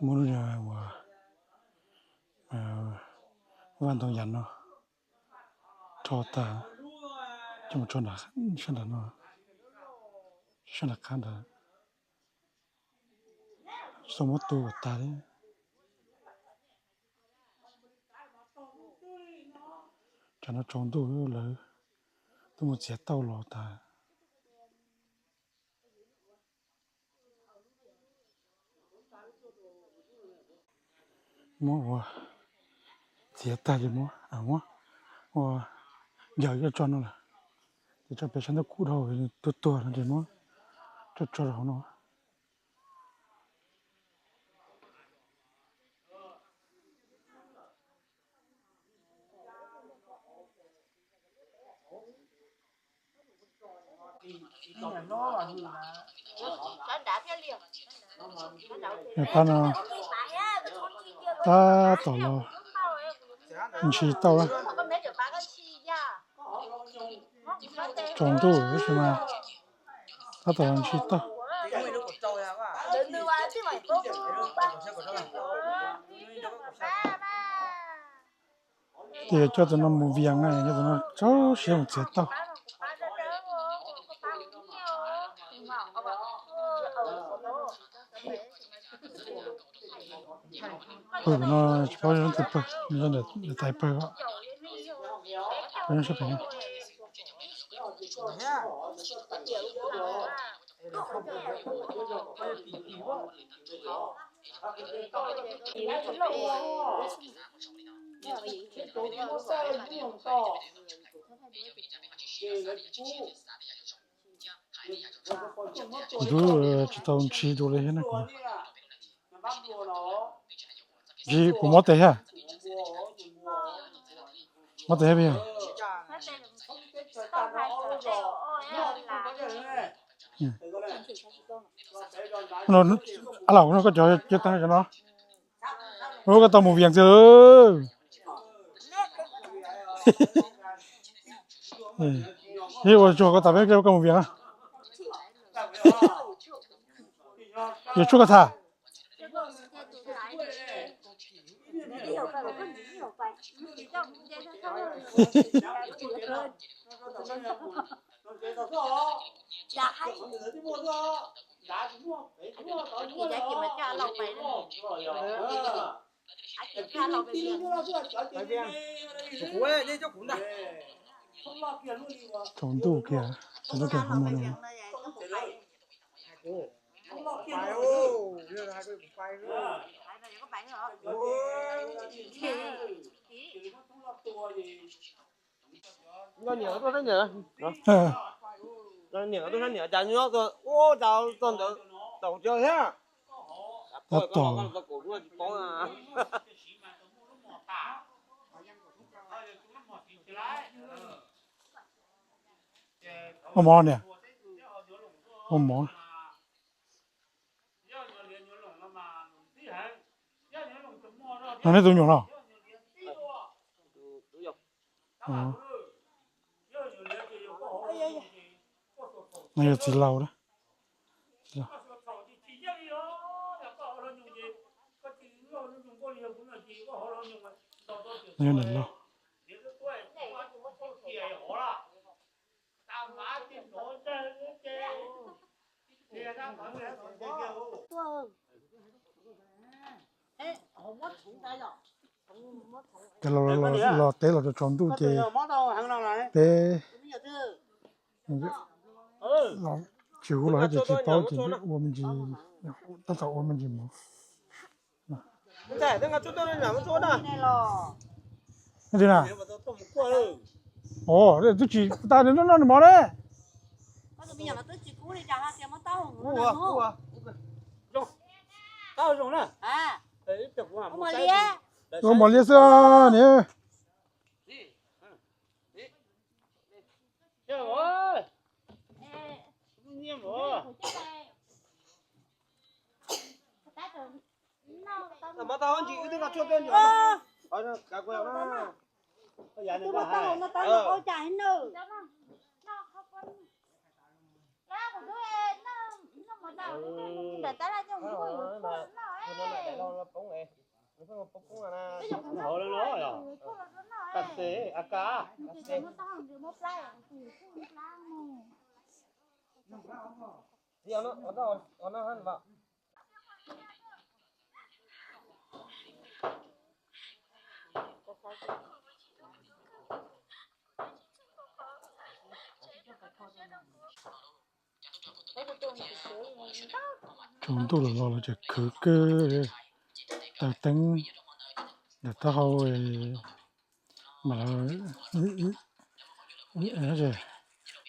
Muab lub uas vaj ntoo yas no rho tag, coj mus rho sab nram no, sab nram qab ntawd, tsis tau muab tu kom tag thiab. Tsam no tsaus ntuj lawv twb mus txiav tauj los tas. Muab ua txiav tag ces muab ua ncaws coj tso no lawm. Ces tso pem sab ntuj kub dhau, tuag tuag no ces muab coj tso rau hauv no. Tab no tab tom los ntshis tauj, tsaus ntuj tab sis mas tab tom los ntshis tauj. Ces yuav coj tus no mus vias na, coj tus no txaus siab mus txiav tauj. Pawg no tsis paub yog leej twg pawg, nws yog tais pawg os. Pawg nyob sab pem no. Kuv twb tsis tau ntshis dua li thiab na kuv. Ntshis kuv mob tes thiab. Mob tes thiab peb. A los koj cov cev tag cov no. Ua koj tau mus vias txiv. Ib ua tsuag koj tas peb koj mus vias na. Yuav tshuaj koj tham. Tsaus ntuj kiag, tsaus ntuj kiag qhov muag no. Noj niam tuaj sab niam, noj niam tuaj sab niam cas nyob ua cas txog ntawd tau tso thiab. Tab tom. Ua mov niam, ua mov. No neb tus me nyuam no? No yog txiv laus na. No yog niam laus. Ces los, los teb los tsaus ntuj ces peb tsis hu los thiab ces tsis paub ces ua me ntsis, tab tom ua me ntsis mov. Twb na, o, twb tsis tas noj noj nws mov ne. Ua mov liab xwb ne. Tsaus ntuj los los los tseem khwv kawg. Taws teeb ntawm taub hau mas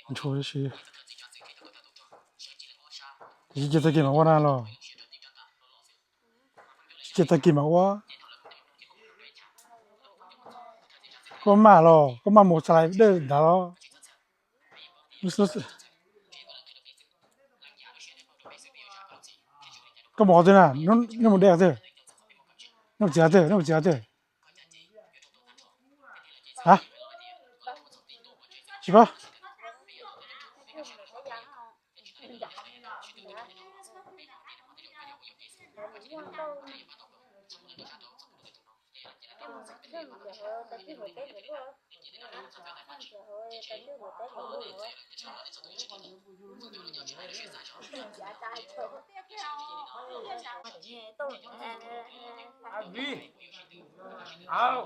ntshua tab sis tsis cia tag kis mam ua na los. Tsis cia tag kis mam ua. Koj maj los koj maj mus xas lais dej ntawd los. Koj mus qhov twg na? Nej mus de qhov twg? Nej mus txiav qhov twg? Nej mus txiav qhov twg? A, tsis paub.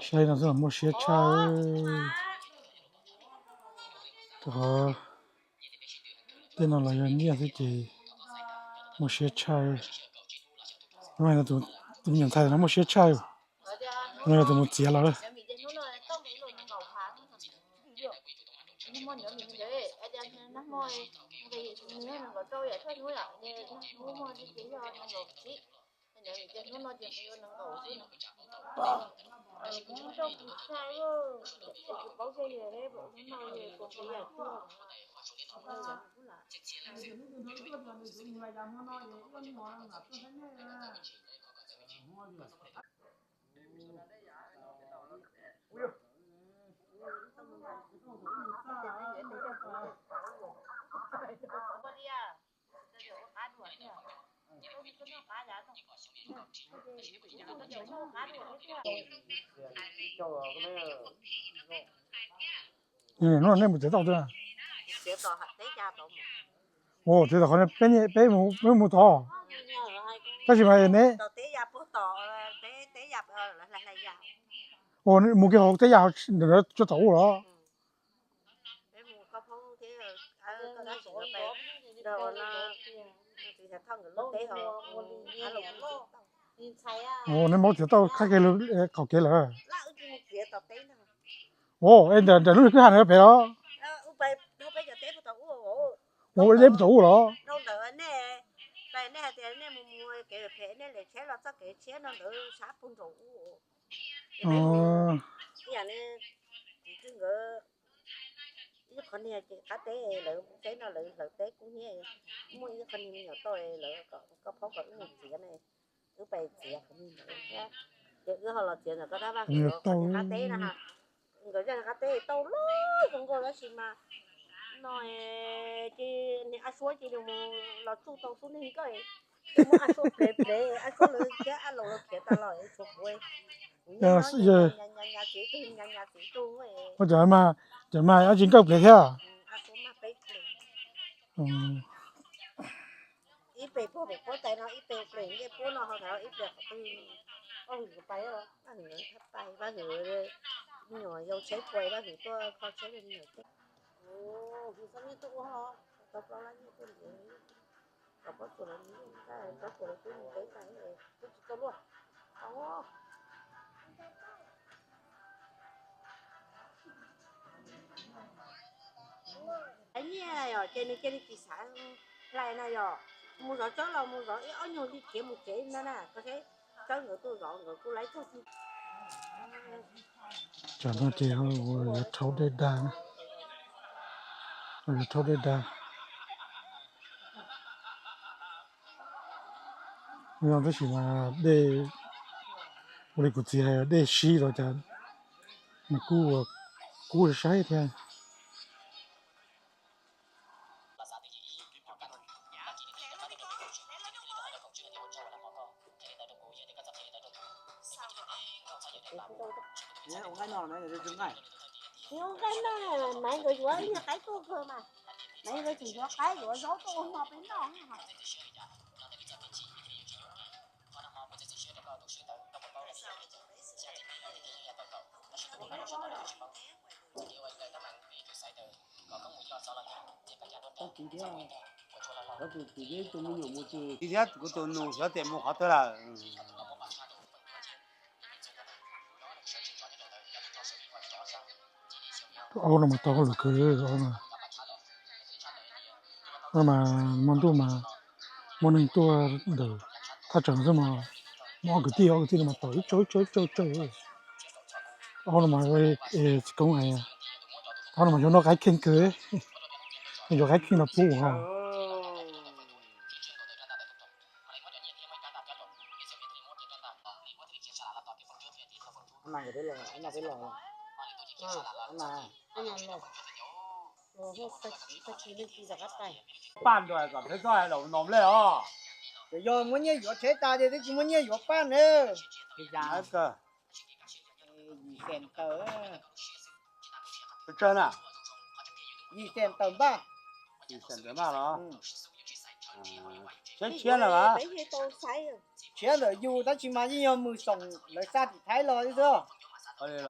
Saib no xwb los muaj siab tshaj. Tej no los yog nyiaj xwb ces muaj siab tshaj. Tus me nyuam ntxhais no muaj siab tshaj. No yog tus mus txiav los lawm. Nej mus txiav tau twg? Ua txiav tau qhov peb, peb mus tod, tab sis mas neb mus kiag hauv teb yam ntawd tsuas tom ub los? Ua neb mus txiav tau qab kev qaum kev lawm. Ua es nram lub kwj ha no pem los? Ua deb tom ub los? Ib qho niag ces qab teb lawv teb no lawv hlawv teb kub hnyiab, muaj ib qho niag me nyuam toj lawv kom koj phob kom wb mus txiav ne, wb pais txiav qhov niag ntawd thiab. Ces wb ho los txiav ntawm koj dab vaj hwm qab teb na ha. Nkawd zaj qab teb tau loj zoo nkauj tab sis mas no ces niag Ab Suab ces nws mus los tsuj tau xub neeg koj, muab Ab Suab plev plev, Ab Suab lawv thiab Ab Laus lawv khiav tas los tshuav kuv, kuv nyob nyob txiv tug, nyob nyob txiv tug. Cov mas, cov mas dab tsi nkawj plev thiab? Ab Suab mas peb plev. Ib pem puag pem puab tais no, ib pem plev ncej puab no, ho ntawd ib pem qhov twg, Vaj Hwm tais, Vaj Hwm tais, Vaj Hwm me nyuam yau tsheb puas, Vaj Hwm tuaj kho tsheb me nyuam tsheb. Tau plaub lab nyiaj tuaj ntiav, tau plaub tug lawv nyiaj, tau plaub tug lawv twb mus teb tas, twb tsis tau luaj. Nyiaj yom, ces nws cia li tsis xav hlais na yom. Mus zov tsob los mus zov ib ob nyuag li khiav mus tsev na na, koj saib, tsob nkawd tuaj zov nkawd kuj laib txog. Tsam no ces yuav rhaub dej dag, yuav rhaub dej dag. Tab sis mas dej, ua li kuv txiv hais dej sib los cas nws kuj, kuj saib thiab. Nqaij no, Maiv nkawd yuav ib niag qaib tuaj kawg mas, Maiv nkawd tseem yuav qaib yuav zaub tuaj ua hmo peb noj. Kuv tus me nyuam mus tsis, kuv tus nus xyov tias mus qhov twg lawm. Aub no mas tau hauj lwm kawg, aub no mas muaj ntuj mas muaj neeg tuaj ntawm thaj tsam xwb mas muaj ob kwv tij, ob kwv tij no mas tau ib tsaug ib tsaug ib tsaug ib tsaug. Aub no mas txiv koob hais, aub no mas yuav noj qaib kheej kawg, yuav qaib kheej los pub ua. Paj nrog kom peb txoj hais los no nlej os. Ces yog muaj nyiaj yuav tsheb tas ces twb tsis muaj nyiaj yuav paj na. Yim xees tawm na. Yim xees tawm npaj. Yim xees tawm npaj los? Tshiab tshiab lawm as. Tshiab ntawm yus tab sis mas yeej yog mus xoom lawv xa tim Thaib los xwb.